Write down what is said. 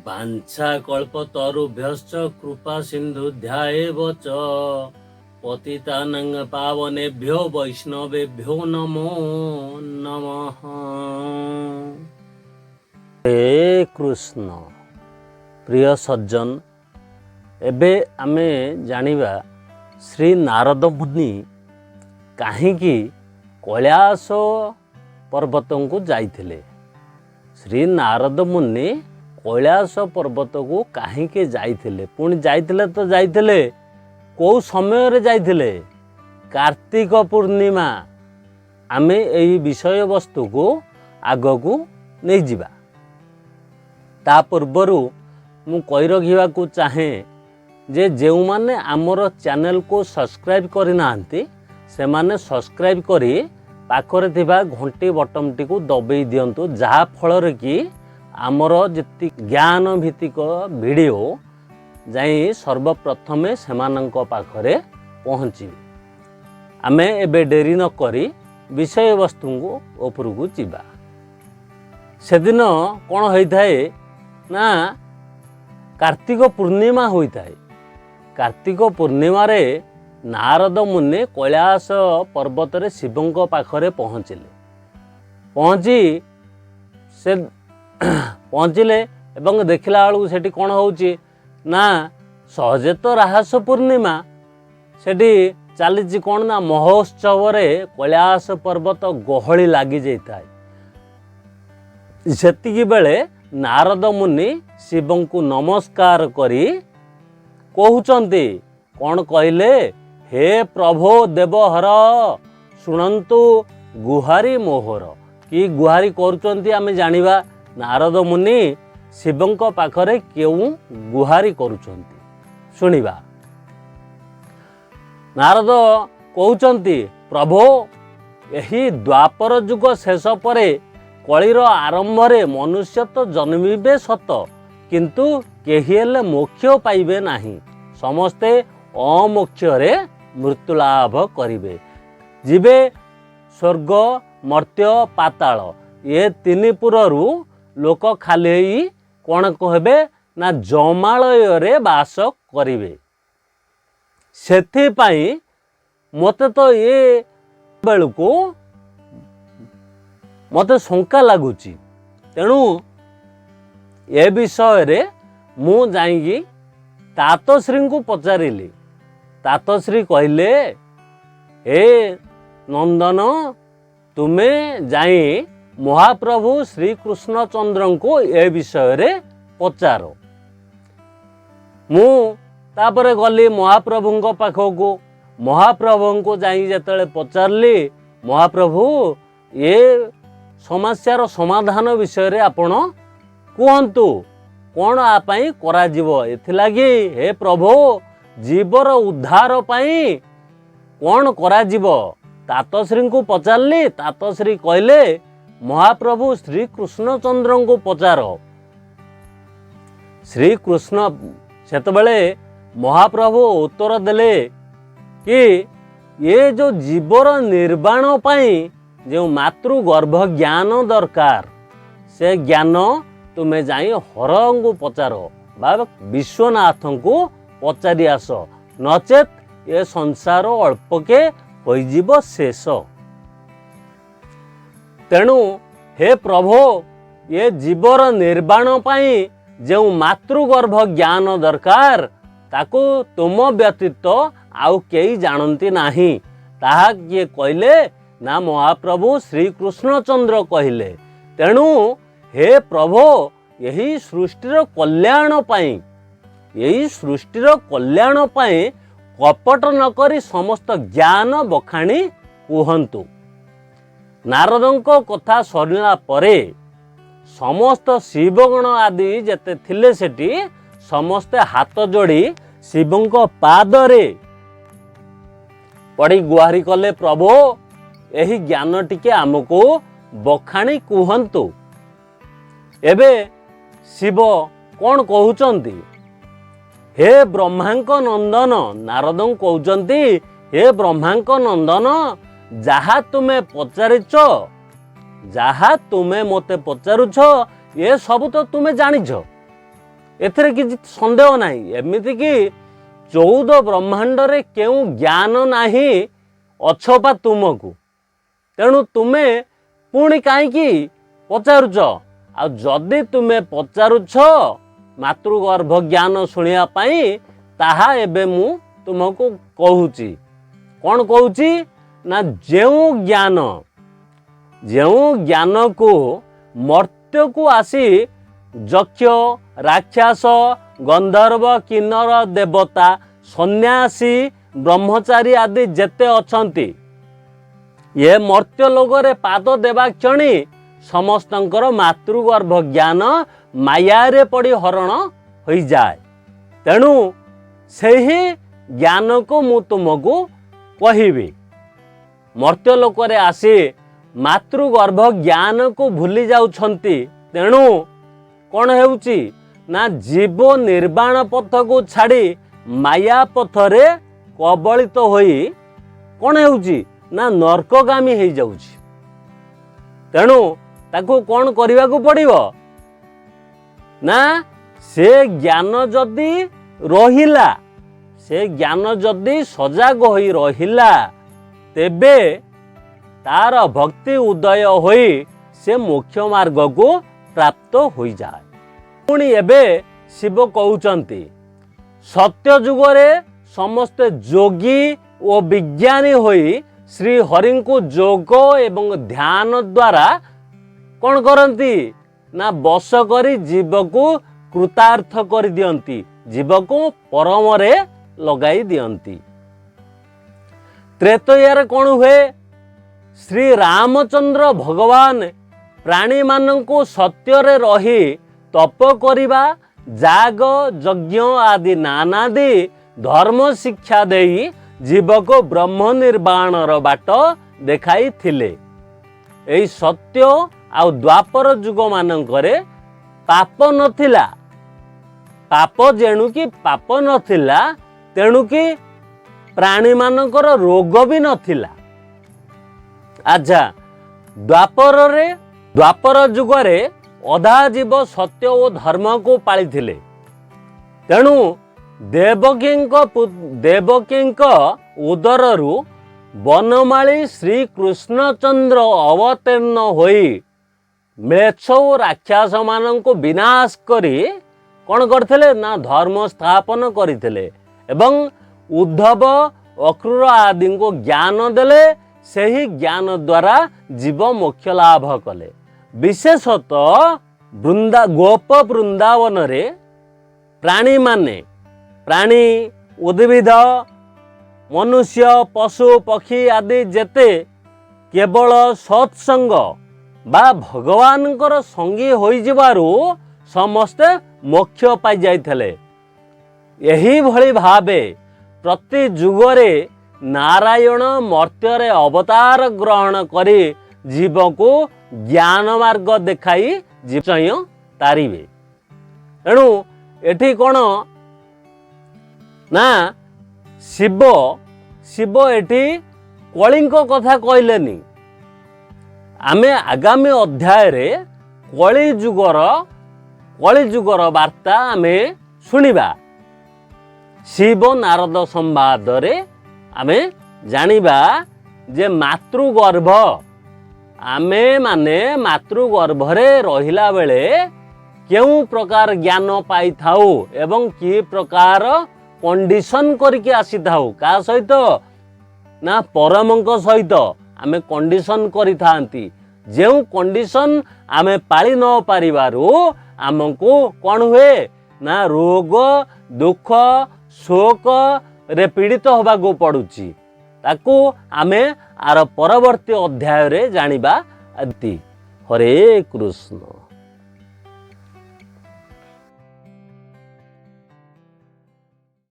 ବାଞ୍ଛାକଳ୍ପତରୁଭ୍ୟଶ୍ଚ କୃପା ସିନ୍ଧୁଭ୍ୟ ଏବ ଚ ପତିତାନାଂ ପାବନେଭ୍ୟୋ ବୈଷ୍ଣବେଭ୍ୟୋ ନମୋ ନମଃ। ହରେ କୃଷ୍ଣ। ପ୍ରିୟ ସଜ୍ଜନ, ଏବେ ଆମେ ଜାଣିବା ଶ୍ରୀ ନାରଦ ମୁନି କାହିଁକି କୈଳାସ ପର୍ବତଙ୍କୁ ଯାଇଥିଲେ। ଶ୍ରୀ ନାରଦ ମୁନି କୈଳାସ ପର୍ବତକୁ କାହିଁକି ଯାଇଥିଲେ? ପୁଣି ଯାଇଥିଲେ ତ ଯାଇଥିଲେ, କେଉଁ ସମୟରେ ଯାଇଥିଲେ? କାର୍ତ୍ତିକ ପୂର୍ଣ୍ଣିମା। ଆମେ ଏହି ବିଷୟବସ୍ତୁକୁ ଆଗକୁ ନେଇଯିବା। ତା ପୂର୍ବରୁ ମୁଁ କହି ରଖିବାକୁ ଚାହେଁ ଯେ ଯେଉଁମାନେ ଆମର ଚ୍ୟାନେଲକୁ ସବସ୍କ୍ରାଇବ୍ କରିନାହାନ୍ତି, ସେମାନେ ସବସ୍କ୍ରାଇବ୍ କରି ପାଖରେ ଥିବା ଘଣ୍ଟି ବଟନଟିକୁ ଦବେଇ ଦିଅନ୍ତୁ, ଯାହାଫଳରେ କି ଆମର ଯେତିକି ଜ୍ଞାନ ଭିତ୍ତିକ ଭିଡ଼ିଓ ଯାଇ ସର୍ବପ୍ରଥମେ ସେମାନଙ୍କ ପାଖରେ ପହଞ୍ଚିବେ। ଆମେ ଏବେ ଡେରି ନକରି ବିଷୟବସ୍ତୁଙ୍କୁ ଉପରକୁ ଯିବା। ସେଦିନ କ'ଣ ହୋଇଥାଏ ନା, କାର୍ତ୍ତିକ ପୂର୍ଣ୍ଣିମା ହୋଇଥାଏ। କାର୍ତ୍ତିକ ପୂର୍ଣ୍ଣିମାରେ ନାରଦ ମୁନି କୈଳାସ ପର୍ବତରେ ଶିବଙ୍କ ପାଖରେ ପହଞ୍ଚିଲେ। ପହଞ୍ଚି ସେ ପହଞ୍ଚିଲେ ଏବଂ ଦେଖିଲା ବେଳକୁ ସେଠି କ'ଣ ହେଉଛି ନା, ସହଜେ ତ ରାହାସ ପୂର୍ଣ୍ଣିମା, ସେଠି ଚାଲିଛି କ'ଣ ନା ମହୋତ୍ସବରେ କୈଳାସ ପର୍ବତ ଗହଳି ଲାଗିଯାଇଥାଏ। ସେତିକି ବେଳେ ନାରଦ ମୁନି ଶିବଙ୍କୁ ନମସ୍କାର କରି କହୁଛନ୍ତି, କ'ଣ କହିଲେ? "ହେ ପ୍ରଭୋ ଦେବହର, ଶୁଣନ୍ତୁ ଗୁହାରି ମୋହର।" କି ଗୁହାରି କରୁଛନ୍ତି ଆମେ ଜାଣିବା। ନାରଦ ମୁନି ଶିବଙ୍କ ପାଖରେ କେଉଁ ଗୁହାରି କରୁଛନ୍ତି ଶୁଣିବା। ନାରଦ କହୁଛନ୍ତି, "ପ୍ରଭୁ, ଏହି ଦ୍ୱାପର ଯୁଗ ଶେଷ ପରେ କଳିର ଆରମ୍ଭରେ ମନୁଷ୍ୟ ତ ଜନ୍ମିବେ ସତ, କିନ୍ତୁ କେହି ହେଲେ ମୋକ୍ଷ ପାଇବେ ନାହିଁ। ସମସ୍ତେ ଅମୋକ୍ଷରେ ମୃତ୍ୟୁ ଲାଭ କରିବେ। ଯିବେ ସ୍ୱର୍ଗ, ମର୍ତ୍ତ୍ୟ, ପାତାଳ, ଏ ତିନି ପୁରରୁ ଲୋକ ଖାଲି ହେଇ କ'ଣ ହେବେ ନା ଯମାଳୟରେ ବାସ କରିବେ। ସେଥିପାଇଁ ମୋତେ ତ ଏ ବେଳକୁ ମୋତେ ଶଙ୍କା ଲାଗୁଛି। ତେଣୁ ଏ ବିଷୟରେ ମୁଁ ଯାଇକି ତାତଶ୍ରୀଙ୍କୁ ପଚାରିଲି। ତାତଶ୍ରୀ କହିଲେ, 'ହେ ନନ୍ଦନ, ତୁମେ ଯାଇ ମହାପ୍ରଭୁ ଶ୍ରୀକୃଷ୍ଣଚନ୍ଦ୍ରଙ୍କୁ ଏ ବିଷୟରେ ପଚାର।' ମୁଁ ତାପରେ ଗଲି ମହାପ୍ରଭୁଙ୍କ ପାଖକୁ। ମହାପ୍ରଭୁଙ୍କୁ ଯାଇ ଯେତେବେଳେ ପଚାରିଲି, 'ମହାପ୍ରଭୁ, ଏ ସମସ୍ୟାର ସମାଧାନ ବିଷୟରେ ଆପଣ କୁହନ୍ତୁ, କ'ଣ ଆ ପାଇଁ କରାଯିବ? ଏଥିଲାଗି ହେ ପ୍ରଭୁ, ଜୀବର ଉଦ୍ଧାର ପାଇଁ କ'ଣ କରାଯିବ?' ତାତଶ୍ରୀଙ୍କୁ ପଚାରିଲି। ତାତଶ୍ରୀ କହିଲେ, 'ମହାପ୍ରଭୁ ଶ୍ରୀକୃଷ୍ଣଚନ୍ଦ୍ରଙ୍କୁ ପଚାର।' ଶ୍ରୀକୃଷ୍ଣ ସେତେବେଳେ ମହାପ୍ରଭୁ ଉତ୍ତର ଦେଲେ କି ଏ ଯେଉଁ ଜୀବର ନିର୍ବାଣ ପାଇଁ ଯେଉଁ ମାତୃଗର୍ଭ ଜ୍ଞାନ ଦରକାର, ସେ ଜ୍ଞାନ ତୁମେ ଯାଇ ହରଙ୍କୁ ପଚାର ବା ବିଶ୍ୱନାଥଙ୍କୁ ପଚାରି ଆସ। ନଚେତ୍ ଏ ସଂସାର ଅଳ୍ପକେ ହୋଇଯିବ ଶେଷ। ତେଣୁ ହେ ପ୍ରଭୁ, ଏ ଜୀବର ନିର୍ବାଣ ପାଇଁ ଯେଉଁ ମାତୃଗର୍ଭ ଜ୍ଞାନ ଦରକାର, ତାକୁ ତୁମ ବ୍ୟତୀତ ଆଉ କେହି ଜାଣନ୍ତି ନାହିଁ।" ତାହା କିଏ କହିଲେ ନା ମହାପ୍ରଭୁ ଶ୍ରୀକୃଷ୍ଣଚନ୍ଦ୍ର କହିଲେ। ତେଣୁ ହେ ପ୍ରଭୁ, ଏହି ସୃଷ୍ଟିର କଲ୍ୟାଣ ପାଇଁ, ଏହି ସୃଷ୍ଟିର କଲ୍ୟାଣ ପାଇଁ କପଟ ନ କରି ସମସ୍ତ ଜ୍ଞାନ ବଖାଣି କୁହନ୍ତୁ। ନାରଦଙ୍କ କଥା ସରିଲା ପରେ ସମସ୍ତ ଶିବଗଣ ଆଦି ଯେତେ ଥିଲେ ସେଠି, ସମସ୍ତେ ହାତ ଯୋଡ଼ି ଶିବଙ୍କ ପାଦରେ ପଡ଼ି ଗୁହାରି କଲେ, "ପ୍ରଭୁ, ଏହି ଜ୍ଞାନ ଟିକେ ଆମକୁ ବଖାଣି କୁହନ୍ତୁ।" ଏବେ ଶିବ କ'ଣ କହୁଛନ୍ତି? "ହେ ବ୍ରହ୍ମାଙ୍କ ନନ୍ଦନ," ନାରଦଙ୍କୁ କହୁଛନ୍ତି, "ହେ ବ୍ରହ୍ମାଙ୍କ ନନ୍ଦନ, ଯାହା ତୁମେ ପଚାରିଛ, ଯାହା ତୁମେ ମୋତେ ପଚାରୁଛ, ଏ ସବୁ ତ ତୁମେ ଜାଣିଛ। ଏଥିରେ କିଛି ସନ୍ଦେହ ନାହିଁ। ଏମିତିକି 14 ବ୍ରହ୍ମାଣ୍ଡରେ କେଉଁ ଜ୍ଞାନ ନାହିଁ ଅଛପା ତୁମକୁ, ତେଣୁ ତୁମେ ପୁଣି କାହିଁକି ପଚାରୁଛ? ଆଉ ଯଦି ତୁମେ ପଚାରୁଛ ମାତୃଗର୍ଭ ଜ୍ଞାନ ଶୁଣିବା ପାଇଁ, ତାହା ଏବେ ମୁଁ ତୁମକୁ କହୁଛି। କ'ଣ କହୁଛି ନା, ଯେଉଁ ଜ୍ଞାନକୁ ମର୍ତ୍ତ୍ୟକୁ ଆସି ଯକ୍ଷ, ରାକ୍ଷସ, ଗନ୍ଧର୍ବ, କିନ୍ନର, ଦେବତା, ସନ୍ନ୍ୟାସୀ, ବ୍ରହ୍ମଚାରୀ ଆଦି ଯେତେ ଅଛନ୍ତି, ଏ ମର୍ତ୍ତ୍ୟ ଲୋକରେ ପାଦ ଦେବା କ୍ଷଣି ସମସ୍ତଙ୍କର ମାତୃଗର୍ଭ ଜ୍ଞାନ ମାୟାରେ ପଡ଼ି ହରଣ ହୋଇଯାଏ। ତେଣୁ ସେହି ଜ୍ଞାନକୁ ମୁଁ ତୁମକୁ କହିବି। ମର୍ତ୍ତ୍ୟ ଲୋକରେ ଆସି ମାତୃଗର୍ଭ ଜ୍ଞାନକୁ ଭୁଲି ଯାଉଛନ୍ତି। ତେଣୁ କ'ଣ ହେଉଛି ନା, ଜୀବ ନିର୍ବାଣ ପଥକୁ ଛାଡ଼ି ମାୟା ପଥରେ କବଳିତ ହୋଇ କ'ଣ ହେଉଛି ନା, ନର୍କଗାମୀ ହେଇଯାଉଛି। ତେଣୁ ତାକୁ କ'ଣ କରିବାକୁ ପଡ଼ିବ ନା, ସେ ଜ୍ଞାନ ଯଦି ରହିଲା, ସେ ଜ୍ଞାନ ଯଦି ସଜାଗ ହୋଇ ରହିଲା, ତେବେ ତାର ଭକ୍ତି ଉଦୟ ହୋଇ ସେ ମୋକ୍ଷ ମାର୍ଗକୁ ପ୍ରାପ୍ତ ହୋଇଯାଏ। ପୁଣି ଏବେ ଶିବ କହୁଛନ୍ତି, ସତ୍ୟ ଯୁଗରେ ସମସ୍ତେ ଯୋଗୀ ଓ ବିଜ୍ଞାନୀ ହୋଇ ଶ୍ରୀ ହରିଙ୍କୁ ଯୋଗ ଏବଂ ଧ୍ୟାନ ଦ୍ୱାରା କ'ଣ କରନ୍ତି ନା, ବଶ କରି ଜୀବକୁ କୃତାର୍ଥ କରିଦିଅନ୍ତି, ଜୀବକୁ ପରମରେ ଲଗାଇ ଦିଅନ୍ତି। ତ୍ରେତୟାରେ କ'ଣ ହୁଏ? ଶ୍ରୀ ରାମଚନ୍ଦ୍ର ଭଗବାନ ପ୍ରାଣୀମାନଙ୍କୁ ସତ୍ୟରେ ରହି ତପ କରିବା, ଯାଗ ଯଜ୍ଞ ଆଦି ନାନାଦି ଧର୍ମ ଶିକ୍ଷା ଦେଇ ଜୀବକୁ ବ୍ରହ୍ମ ନିର୍ବାଣର ବାଟ ଦେଖାଇଥିଲେ। ଏଇ ସତ୍ୟ ଆଉ ଦ୍ୱାପର ଯୁଗମାନଙ୍କରେ ପାପ ନଥିଲା। ପାପ ଯେଣୁକି ପାପ ନଥିଲା, ତେଣୁକି ପ୍ରାଣୀମାନଙ୍କର ରୋଗ ବି ନଥିଲା। ଆଚ୍ଛା, ଦ୍ୱାପର ଯୁଗରେ ଅଧା ଜୀବ ସତ୍ୟ ଓ ଧର୍ମକୁ ପାଳିଥିଲେ। ତେଣୁ ଦେବକୀଙ୍କ ଉଦରରୁ ବନମାଳୀ ଶ୍ରୀକୃଷ୍ଣଚନ୍ଦ୍ର ଅବତୀର୍ଣ୍ଣ ହୋଇ ମ୍ଲେଚ୍ଛ ଓ ରାକ୍ଷସମାନଙ୍କୁ ବିନାଶ କରି କ'ଣ କରିଥିଲେ ନା, ଧର୍ମ ସ୍ଥାପନ କରିଥିଲେ ଏବଂ ଉଦ୍ଧବ, ଅକ୍ରୁର ଆଦିଙ୍କୁ ଜ୍ଞାନ ଦେଲେ। ସେହି ଜ୍ଞାନ ଦ୍ୱାରା ଜୀବ ମୋକ୍ଷ ଲାଭ କଲେ। ବିଶେଷତଃ ଗୋପ ବୃନ୍ଦାବନରେ ପ୍ରାଣୀମାନେ, ପ୍ରାଣୀ, ଉଦ୍ଭିଦ, ମନୁଷ୍ୟ, ପଶୁ, ପକ୍ଷୀ ଆଦି ଯେତେ, କେବଳ ସତ୍ସଙ୍ଗ ବା ଭଗବାନଙ୍କର ସଙ୍ଗୀ ହୋଇଯିବାରୁ ସମସ୍ତେ ମୋକ୍ଷ ପାଇଯାଇଥିଲେ। ଏହିଭଳି ଭାବେ ପ୍ରତି ଯୁଗରେ ନାରାୟଣ ମର୍ତ୍ତ୍ୟରେ ଅବତାର ଗ୍ରହଣ କରି ଜୀବକୁ ଜ୍ଞାନ ମାର୍ଗ ଦେଖାଇ ଜୀବ ତାରିବେ। ତେଣୁ ଏଠି କ'ଣ ନା, ଶିବ ଏଠି କଳିଙ୍କ କଥା କହିଲେନି। ଆମେ ଆଗାମୀ ଅଧ୍ୟାୟରେ କଳିଯୁଗର ବାର୍ତ୍ତା ଆମେ ଶୁଣିବା। ଶିବ ନାରଦ ସମ୍ବାଦରେ ଆମେ ଜାଣିବା ଯେ ମାତୃଗର୍ଭ, ଆମେ ମାନେ ମାତୃଗର୍ଭରେ ରହିଲା ବେଳେ କେଉଁ ପ୍ରକାର ଜ୍ଞାନ ପାଇଥାଉ ଏବଂ କି ପ୍ରକାର କଣ୍ଡିସନ କରିକି ଆସିଥାଉ। କାହା ସହିତ ନା, ପରମଙ୍କ ସହିତ ଆମେ କଣ୍ଡିସନ କରିଥାନ୍ତି। ଯେଉଁ କଣ୍ଡିସନ ଆମେ ପାଳି ନ ପାରିବାରୁ ଆମକୁ କ'ଣ ହୁଏ ନା, ରୋଗ, ଦୁଃଖ, ଶୋକରେ ପୀଡ଼ିତ ହେବାକୁ ପଡ଼ୁଛି। ତାକୁ ଆମେ ଆର ପରବର୍ତ୍ତୀ ଅଧ୍ୟାୟରେ ଜାଣିବା। ଆଦି ହରେ କୃଷ୍ଣ।